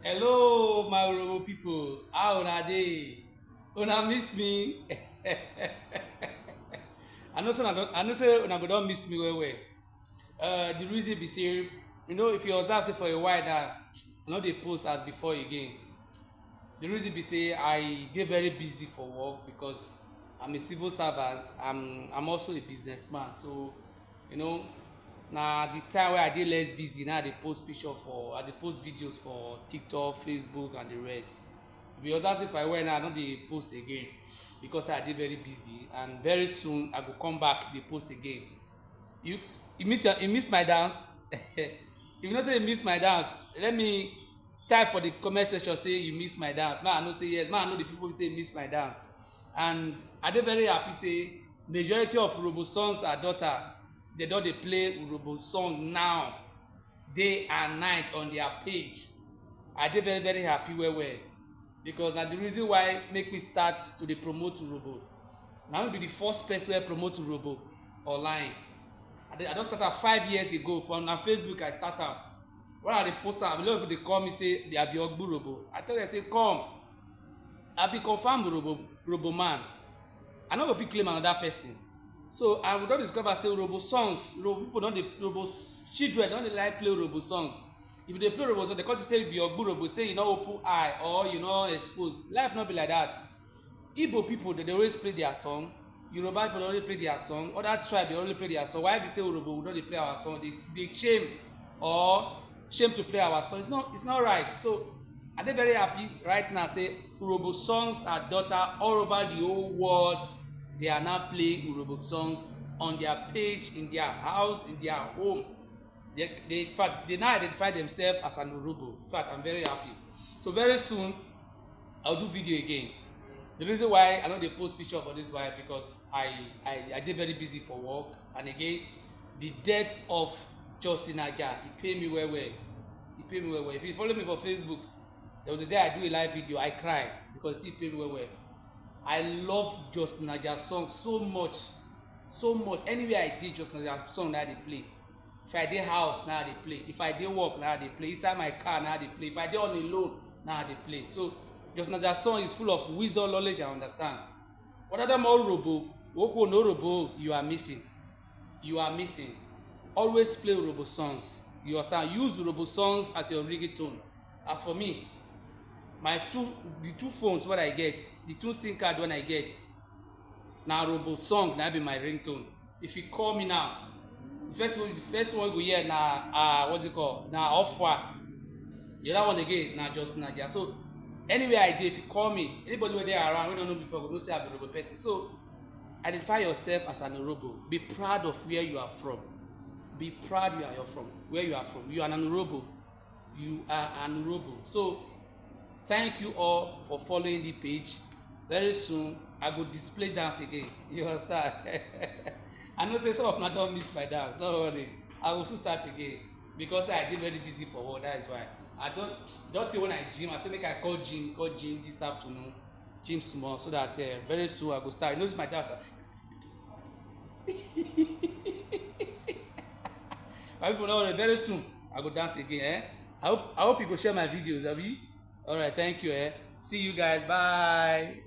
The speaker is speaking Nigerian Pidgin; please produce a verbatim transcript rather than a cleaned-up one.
Hello, my Urhobo people. How una dey? Una miss me? I know say una don, I know say una go don miss me well well. Uh, the reason be say, you know, if you observe say for a while now, I no dey post as before again. The reason be say I dey very busy for work because I'm a civil servant. I'm I'm also a businessman. So, you know, na the time wey I dey less busy, now I dey post picture for, I dey post videos for TikTok, Facebook, and the rest. If you observe say for a while now, I no dey post again because I dey very busy, and very soon I go come back dey post again. You you miss your, you miss my dance? If you know say you miss my dance, let me type for the comment section say you miss my dance. Man, I know say yes. Man, I know the people say miss my dance. And I dey very happy say majority of Urhobo sons and daughter, they don dey play Urhobo song now, day and night on their page. I dey very, very happy well well, because na the reason why make me start to dey promote Urhobo. Na me be the first person wey promote Urhobo online. I dey, I don start am five years ago. From na Facebook I start am. When I dey post am, a lot of people dey call me say I be Ogbu Urhobo. I tell them say, come, I be confirm Urhobo, Urhobo man. I no go fit claim another person. So I don discover say Urhobo songs, Urhobo people don dey, Urhobo children don dey like play Urhobo song. If you dey play Urhobo song, they come to say you be Ogbu Urhobo, say you no open eye or you no expose. Life no be like that. Igbo people, they dey always play their song. Yoruba people dey always play their song. Other tribe dey always play their song. Why be say Urhobo we no dey play our song? They, they shame or shame to play our song. It's not, it's not right. So I dey very happy right now say Urhobo sons are daughter all over the whole world. They are now playing Urhobo songs on their page, in their house, in their home. They, they, in fact, they now identify themselves as an Urhobo. In fact, I'm very happy. So very soon, I'll do video again. The reason why I no dey post picture for this while because I, I, I dey very busy for work. And again, the death of Justin Aja, e pain me well well. E pain me well well. If you follow me for Facebook, there was a day I do a live video, I cry because e pain me well well. I love Justin Aja song so much, so much. Anywhere I dey, Justin Aja song na I dey play. If I dey house, na I dey play. If I dey work, na I dey play. Inside my car, na I dey play. If I dey on a loan, na I dey play. So Justin Aja song is full of wisdom, knowledge, and understand. What other more Urhobo, Woko no Urhobo, you are missing. You are missing. Always play Urhobo songs. You understand? Use Urhobo songs as your ringtone. As for me, my two, the two phones wey I get, the two SIM card wey I get, na Urhobo song na be my ringtone. If you call me now, the first one, the first one you go hear na, uh, what's it called? Na Ofwa. The other one again na Justin Aja. So anywhere I dey, if you call me, anybody wey dey around wey no know me before go know say I be Urhobo person. So identify yourself as an Urhobo. Be proud of where you are from. Be proud you are, you're from, where you are from. You are an Urhobo. You are an Urhobo. So thank you all for following the page. Very soon, I go display dance again. You understand? I know say some of una don miss my dance. Don't worry. I will soon start again because I dey very busy for work. That is why. I don, don tey when I gym, I say make I call gym, call gym this afternoon. Gym small so that, uh, very soon I go start. You know this my dance. My people, no worry. Very soon I go dance again. Eh? I hope, I hope you go share my videos, abi? All right, thank you. Eh? See you guys. Bye.